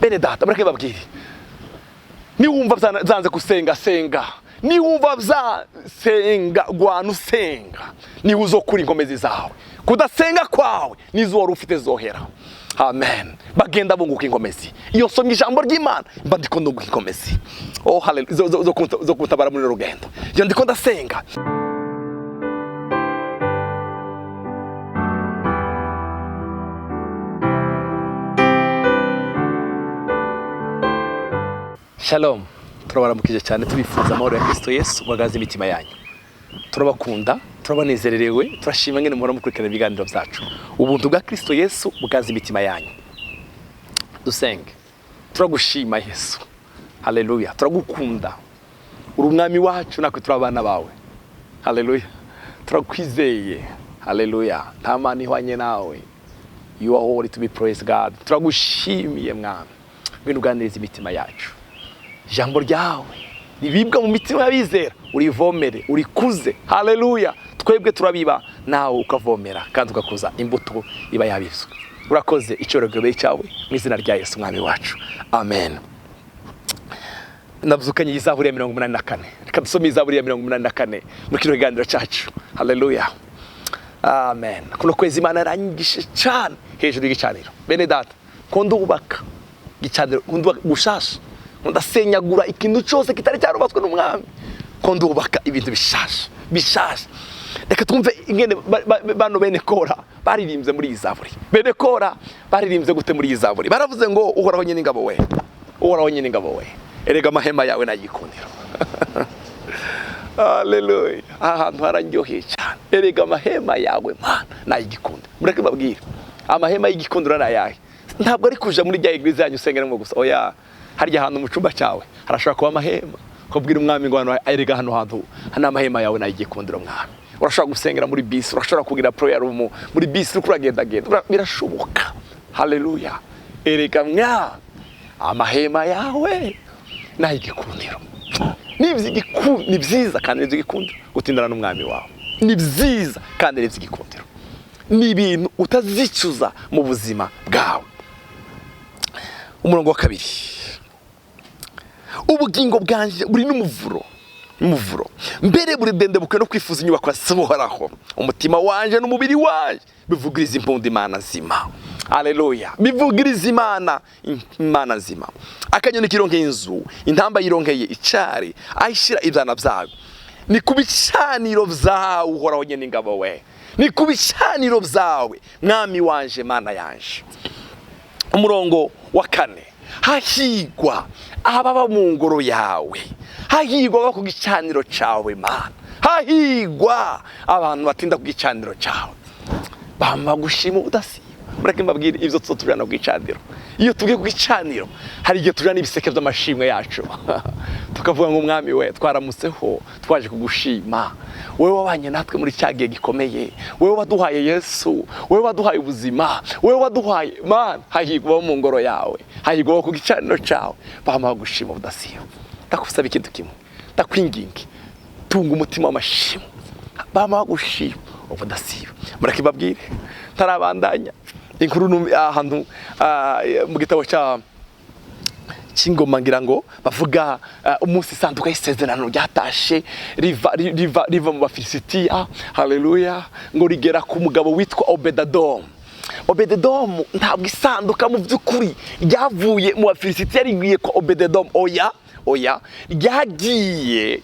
Bene data, mureke babwire, niwumva byanze gusenga, senga. Niwumva byasenga, gwana usenga, niba uzokura inkomezi zawe. Kudasenga kwawe nizo wari ufite zohera. Amen. Bagenda bunguka inkomezi. Iyo nsomye ijambo ry'Imana mba ndiko ndunguka inkomezi. Oh haleluya, zo kuntabara muri runo rugendo. Iyo ndiko ndasenga. Shalom. Turabaramukije cyane, tubifuza amahoro ya Kristo Yesu bagaze imitima yanyu. Turabakunda, turabanezererewe, turashima ngene muhora mukurikirana ibiganiro byacu. Ubuntu bwa Kristo Yesu bugaze imitima yanyu. Dusenge. Turagushima Yesu. Haleluya. Turagukunda. Uri umwami wacu, natwe turi abana bawe. Haleluya. Turakwizeye. Haleluya. Nta mana ihwanye nawe. You are holy to be praised, God. Turagushimiye Mwami. Ngwino uganirize imitima yacu. Ijambo ryawe ribibwa mu mitima y'abizera, urivomere, urikuze. Haleluya. Twebwe turabiba, nawe ukavomera kandi ugakuza imbuto iba yabizwe. Urakoze, icyubahiro cyawe mu izina rya Yesu Mwami wacu. Amen. Nabyukanye izaburi ya 84. Reka dusome izaburi ya 84 muri kino kiganiro cyacu. Haleluya. Amen. Kuno kwezi Imana yaranyigishije cyane hejuru y'igicaniro. Bene data, ko ndubaka igicaniro, ko ndubaka gushasha, ndasenyagura ikintu cyose kitari cyarubatswe n'umwami, ko ndubaka ibintu bishasha bishasha. Reka twumve ingene bano bene Kora baririmbye muri iyi zaburi. Bene Kora baririmbye gute muri iyi zaburi? Baravuze ngo Uhoraho nyine ingabo we, Uhoraho nyine ingabo we, erega amahema yawe nayikundira. Haleluya. Aha hantu hararyoheye cyane. Erega amahema yawe Mana nayigikunda. Mureke babwire, amahema y'igikundiro ni ayahe? Ntabwo ari kuja muri rya eglise yanyu usengeramo gusa. Oya, harya hantu mu cyumba cyawe harashobora kuba amahema. Kubwira umwami ngo hano, erega hano hantu hano amahema yawe nayigikundiro Mwami. Urashobora gusengera muri bisi, urashobora kugira prayer room muri bisi, uriko uragendagenda, birashoboka. Haleluya. Erega Mwami amahema yawe nayigikundiro. Ni byiza kandi ni iby'igikundiro gutindana n'umwami wawe. Ni byiza kandi ni iby'igikundiro. Ni ibintu utazicuza mu buzima bwawe. Umurongo wa 2. Ubugingo bwanje buri n'umuvuro, n'umuvuro. Mbere buri dendebuke no kwifuza inyubako zihoraho. Umutima wanje n'umubiri wanje bivugiriza impundu Imana nzima. Haleluya. Bivugiriza Imana nzima. Akanyoni kironkeye inzu, intamba yironkeye icari, ayishira ibyana byayo. Ni ku bicaniro byawe Uhoraho nyene ingabo we. Ni ku bicaniro byawe Mwami wanje Mana yanje. Umurongo wa 4. Hahigwa ababa mu ngoro yawe, hahigwa ababa ku gicaniro cyawe Mana, hahigwa abantu batinda ku gicaniro cyawe, bama gushima ubudasiba. Mureke mbabwire ibyo tujana ku gicaniro. Iyo tugiye ku gicaniro hari igihe tujana ibiseke by'amashimwe yacu, tukavuga ngo Mwami we twaramutseho, twaje kugushima, wowe wabanye natwe muri cya gihe gikomeye, wowe waduhaye Yesu, wowe waduhaye ubuzima, wowe waduhaye Mana. Hahigwa abo mu ngoro yawe, hahigwa abo ku gicaniro cyawe, bama gushima ubudasiba. Ndakusaba ikintu kimwe, ndakwinginga, tunga umutima w'amashimwe, bama gushima ubudasiba. Mureke mbabwire ntarabandanya inkuru ahantu mu gitabo cya cy'ingoma, ngira ngo bavuga umunsi isanduka y'isezerano ryatashe riva mu Bafilisitiya. Haleluya. Ngo rigera ku mugabo witwa Obededomu. Obededomu ntabwo isanduka mu by'ukuri ryavuye mu Bafilisitiya rigiye kwa Obededomu. Oya, oya, ryagiye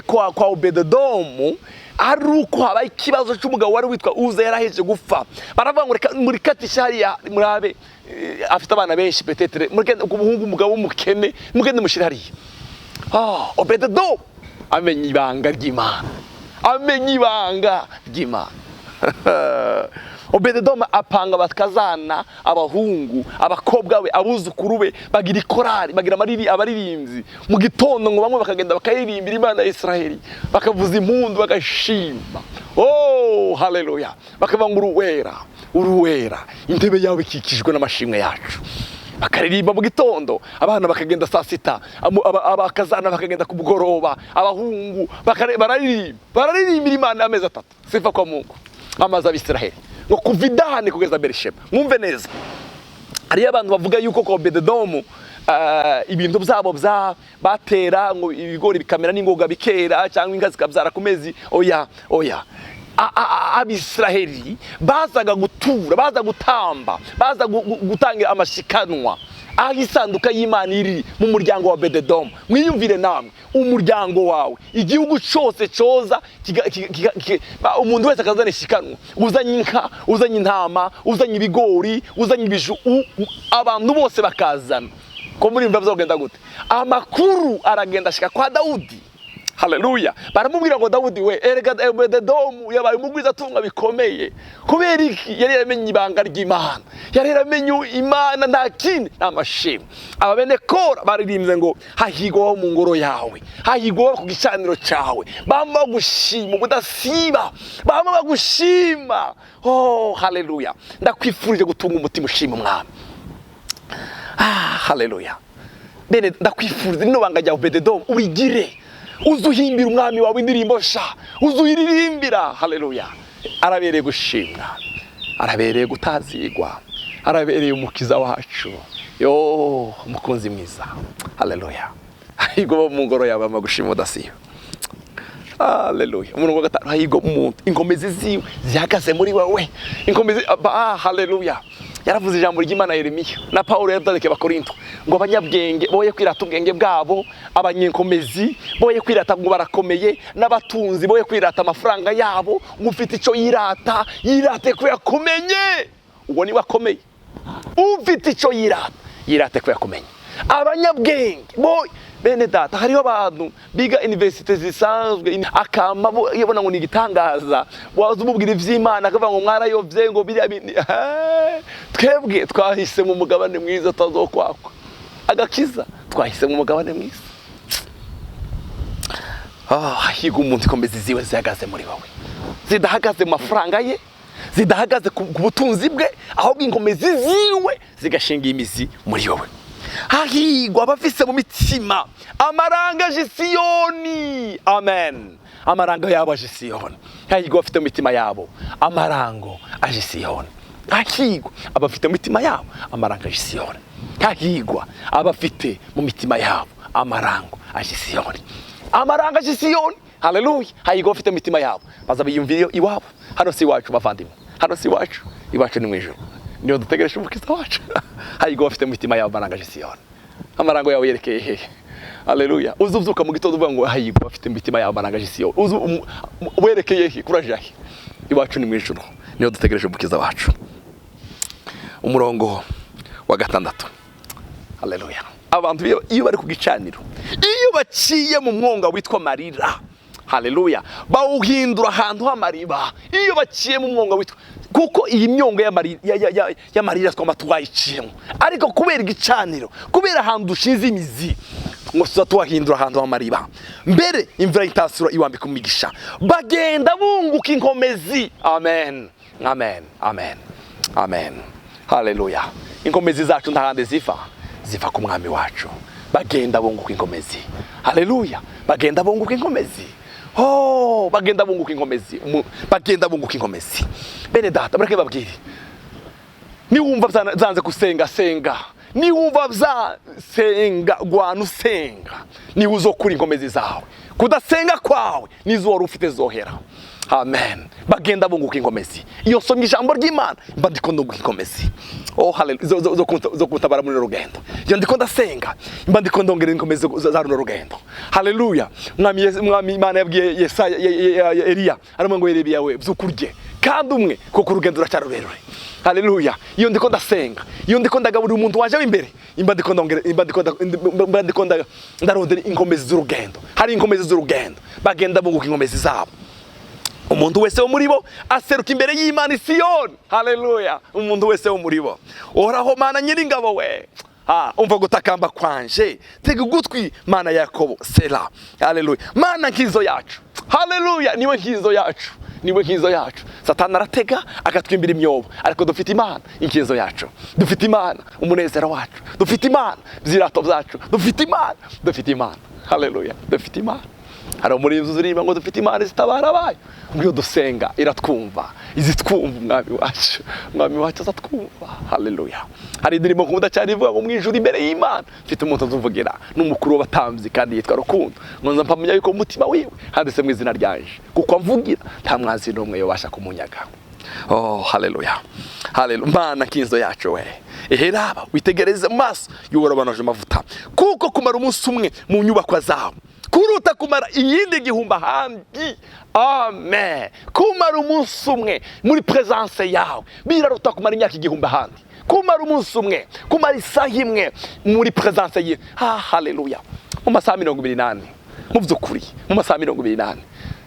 kwa Obededomu ari uko habaye ikibazo cy'umugabo wari witwa Uza yaraheje gupfa. Baravuga ngo reka murikatishe hariya murabe, afite abana benshi petetre, mureke umuhungu umugabo w'umukene mugende mushire hariya. Obededomu amenya ibanga ry'Imana, amenya ibanga ry'Imana. Obededomu apanga bakazana abahungu, abakobwa be, abuzukuru be, bagira ikorari, bagira abaririmbyi. Mu gitondo ngo bamwe bakagenda bakaririmbira Imana ya Israeli, bakavuza impundu, bagashima. Oh, haleluya. Bakavuga ngo uruwera, uruwera, intebe yawe ikikijwe n'amashimwe yacu. Bakaririmba mu gitondo, abana bakagenda saa sita, abakazana bakagenda ku mugoroba, abahungu bararirimba, bararirimbira Imana amezi 3. Sifa kwa Mungu. Amazi ab'Isiraheli ngo kuva i Dani kugeza Berisheba. Mwumve neza, Hariyo abantu bavuga yuko kwa Obededomu ibintu byabo bya batera ngo ibigori bikamera n'ingoga bikera, cyangwa inka zikabyara ku mezi. Oya, oya. Abisiraheli bazaga gutura, baza gutamba, baza gutanga amashikanwa aho isanduka y'Imana iri mu muryango wa Obededomu. Mwiyumvire namwe, umuryango wawe, igihugu cyose cyoza, umuntu wese akazana ishikanwa, uzanye inka, uzanye intama, uzanye ibigori, uzanye ibiju, abantu bose bakazana. Ko muri mva bizogenda gute? Amakuru aragenda ashika kwa Dawudi. Haleluya! Baramubwira ngo: "Dawudi we, erega Obededomu yabaye umugwizatunga bikomeye." Kubera iki? Yari yaramenye ibanga ry'Imana, yari yaramenye Imana, nta kindi, ni amashimwe. Aba bene Kora baririmbye ngo: "Hahigwa mu ngoro yawe, hahigwa ku gicaniro cyawe, bama bagushima ubudasiba, bama bagushima." Oh, haleluya! Ndakwifurije gutunga umutima ushima Umwami. Ah, haleluya! Bene, ndakwifuriza rino banga rya Obededomu urigire, uze uhimbira Umwami wawe indirimbo sha, uze uyiririmbira. Haleluya! Arabereye gushimwa, arabereye gutazigwa, arabereye Umukiza wacu. Yo, umukunzi mwiza! Haleluya! Hahirwa abo mu ngoro yawe bama gushima udasiba. Haleluya! Umurongo wa gatanu: hahirwa umuntu inkomezi ziwe zihagaze muri wowe, inkomezi. Ah, haleluya! Yaravuze ijambo ry'Imana Yeremiya, na Paulo yarabyandike Abakorinto, ngo abanyabwenge boye kwirata ubwenge bwabo, abanyenkomezi boye kwirata ngo barakomeye, n'abatunzi boye kwirata amafaranga yabo. Ngo ufite icyo yirata, yirate ko yakumenye. Uwo niwe akomeye. Ufite icyo yirata, yirate ko yakumenye. Abanyabwenge bo, bene data, hariho abantu biga université zisanzwe, akama yabona ngo ni igitangaza. Waza umubwira ivy'Imana, akavuga ngo mwarayovye, ngo biriya bintu. Twebwe twahisemo umugabane mwiza utazokwakwa agakiza, twahisemo umugabane mwiza. Ah, hahirwa umuntu ikomezi ziwe zihagaze muri wowe, zidahagaze mu mafaranga ye, zidahagaze ku butunzi bwe, ahubwo inkomezi ziwe zigashinga imizi muri wowe. Hahirwa abafise mu mitima amaranga aje Siyoni. Amen! Amarango yabo aje Siyoni. Hahirwa abafite mu mitima yabo amarango aje Siyoni. Hahirwa abafite mu mitima yabo amarango aje Siyoni. Hahirwa abafite mu mitima yabo amarango aje Siyoni, amarango aje Siyoni. Haleluya! Hahirwa abafite mu mitima yabo, baza biyumvira iwabo. Hano si iwacu, bavandimwe, hano si iwacu. Iwacu ni mu ijuru, niyo dutegereje Umukiza wacu. Hahirwa abafite mu mitima yabo amarango aje Siyoni. Amarango yawe yerekeye hehe? Haleluya! Uza ubyuka mu gitondo uvuga ngo: "Hahirwa abafite mu mitima yabo amarango aje Siyoni." Uza werekeye he? Kuraje he? Iwacu ni mu ijuru, niyo dutegereje Umukiza wacu. Umurongo wa gatandatu. Haleluya! Abantu iyo bari ku gicaniro, iyo baciye mu mwonga witwa marira, haleluya, bawuhindura ahantu h'amariba. Iyo baciye mu mwonga witwa, kuko iyi myonga y'amarira twaba twayiciyemo, ariko kubera igicaniro, kubera ahantu dushinze imizi, ngo tuza tuhahindura ahantu h'amariba. Mbere imvura y'itasura iwambika umugisha, bagenda bunguka inkomezi. Amen, amen, amen, amen! Haleluya! Inkomezi zacu nta handi ziva, ziva ku Mwami wacu. Bagenda bunguka inkomezi. Haleluya! Bagenda bunguka inkomezi. Oh, bagenda bunguka inkomezi. Bagenda bunguka inkomezi. Bene data, mureke babwire: niwumva byanze gusenga, senga. Niwumva byasenga, gwana usenga, niwe uzokura inkomezi zawe. Kudasenga kwawe nizo wari ufite zohera. Amen! Bagenda bunguka inkomezi. Iyo nsomye ijambo ry'Imana, mba ndiko ndunguka inkomezi. Oh, haleluya! Zo kuntabara muri runo rugendo. Iyo ndiko ndasenga, mba ndiko ndongera inkomezi za runo rugendo. Haleluya! Mwami Yesu, Mwami Imana yabwiye Yesaya, Eliya, aramubwira ngo: "Eliya we, vyuka urye kandi umwe, kuko urugendo ruracyari rurerure." Haleluya! Iyo ndiko ndasenga, iyo ndiko ndagaburira umuntu waje w'imbere, imba ndiko ndongera, imba ndiko ndarondera inkomezi z'urugendo. Hari inkomezi z'urugendo. Bagenda bunguka inkomezi zabo. Umuntu wese wo muri bo aseruka imbere y'Imana i Siyoni. Haleluya! Umuntu wese wo muri bo. Uhoraho Mana Nyiringabo we, umva gutakamba kwanje, tega ugutwi, Mana ya Yakobo. Sela. Haleluya! Mana nkizo yacu, haleluya, niwe nkizo yacu, niwe nkizo yacu. Satani aratega agatwimbira imyobo, ariko dufite Imana inkizo yacu, dufite Imana umunezero wacu, dufite Imana ibyirato byacu, dufite Imana, dufite Imana. Haleluya! Dufite Imana. Hari umurinzi uririmba ngo dufite Imana izitabara abayo, ngo iyo dusenga iratwumva, izitwumva. Umwami wacu, Umwami wacu azatwumva. Haleluya. Hari indirimbo nkunda cyane ivuga ngo mu ijuru imbere y'Imana mfite umuntu azuvugira, n'umukuru w'abatambyi kandi yitwa Rukundo, ngo nza mpamya yuko umutima wiwe handitse mu izina ryanje, kuko amvugira nta mwanzi n'umwe yobasha kumunyaga. Oh, haleluya, haleluya. Mana kinzo yacu we, eheraba witegereze mu maso y'uworobanoje amavuta, kuko kumara umunsi umwe mu nyubako zawe kuruta kumara iyindi gihumbi ahandi. Amen. Kumara umunsi umwe muri presence yawe biraruta kumara imyaka 1000 ahandi. Kumara umunsi umwe, kumara isaha imwe muri presence ye. Ah, haleluya. Mu masaha 24, mu by'ukuri mu masaha 24,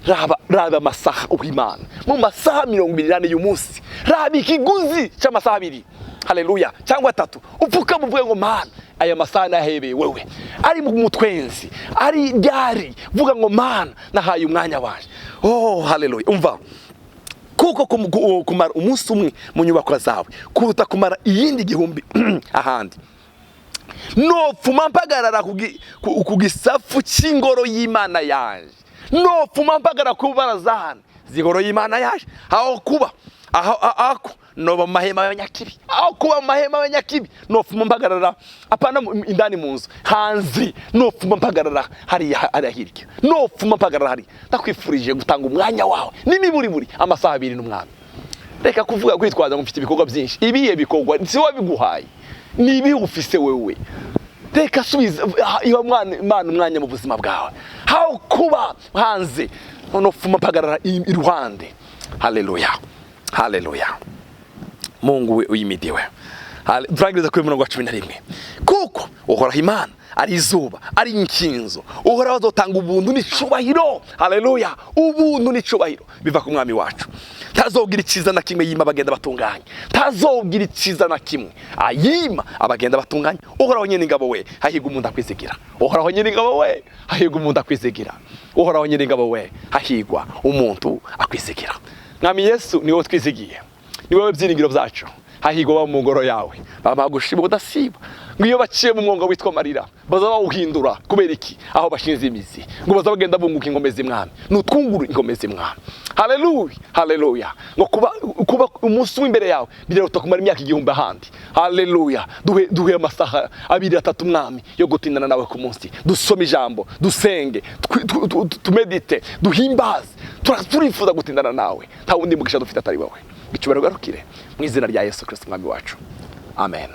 raba, raba amasaha uha Imana mu masaha 24 y'umunsi. Raba ikiguzi cy'amasaha 2, haleluya, cyangwa 3, upfukama uvuge ngo: "Mana, aya masaha nahebeye wewe." Ari mu mutwenzi, ari ryari, vuga ngo: "Mana, nahaye umwanya wanje." Oh, haleluya. Umva, kuko kumara umunsi umwe mu nyubako zawe kuruta kumara iyindi 1000 ahandi. Nopfuma mpagarara ku gisafu cy'ingoro y'Imana yanje, nopfuma mpagarara ku barazahani z'ingoro y'Imana yaje, aho kuba aho ako noba mu mahema y'abanyakibi. Aho kuba mu mahema y'abanyakibi, nopfuma mpagarara, apana indani mu nzu, hanze, nopfuma mpagarara hariya, hariya hirya, nopfuma mpagarara hariya. Ndakwifurije gutanga umwanya wawe n'imiburiburi amasaha 2 n'Umwami. Reka kuvuga, kwitwaza ngo mfite ibikorwa byinshi. Ibihe bikorwa? Si wowe biguhaye, ni ibihe ufise wewe? Reka subiza iba mwana Imana umwanya mu buzima bwawe, aho kuba hanze nopfuma mpagarara iruhande. Haleluya, haleluya. Mungu we uyimidiwe. Turangiriza kuri murongo wa 11: kuko Uhoraho Imana ari izuba, ari inkinzo, Uhoraho azotanga ubuntu n'icubahiro. Haleluya. Ubuntu n'icubahiro biva ku Mwami wacu. Ntazobwira icyiza na kimwe yima abagenda batunganye, ntazobwira icyiza na kimwe ayima abagenda batunganye. Uhoraho nyine ingabo we, hahirwa umuntu akwizigira. Uhoraho nyine ingabo we, hahirwa umuntu akwizigira. Uhoraho nyine ingabo we, hahirwa umuntu akwizigira. Mwami Yesu, ni wowe twizigiye, ni wowe byiringiro byacu. Hahirwa baba mu ngoro yawe, bamara gushima ubudasiba. Ngo iyo baciye mu mwonga witwa amarira, baza bawuhindura. Kubera iki? Aho bashinze imizi, ngo baza bagenda bunguka inkomezi. Mwami, nutwungure inkomezi, Mwami. Haleluya, haleluya. Ngo kuba umunsi w'imbere yawe biraruta kumara imyaka 1000 ahandi. Haleluya. Duhe, duhe amasaha 2, 3, Mwami, yo gutindana nawe ku munsi, dusome ijambo, dusenge, tumedite, duhimbaze. Turifuza gutindana nawe, nta wundi mugisha dufite atari wowe. Icyubahiro garukire mu izina rya Yesu Kristo Umwami wacu. Amen.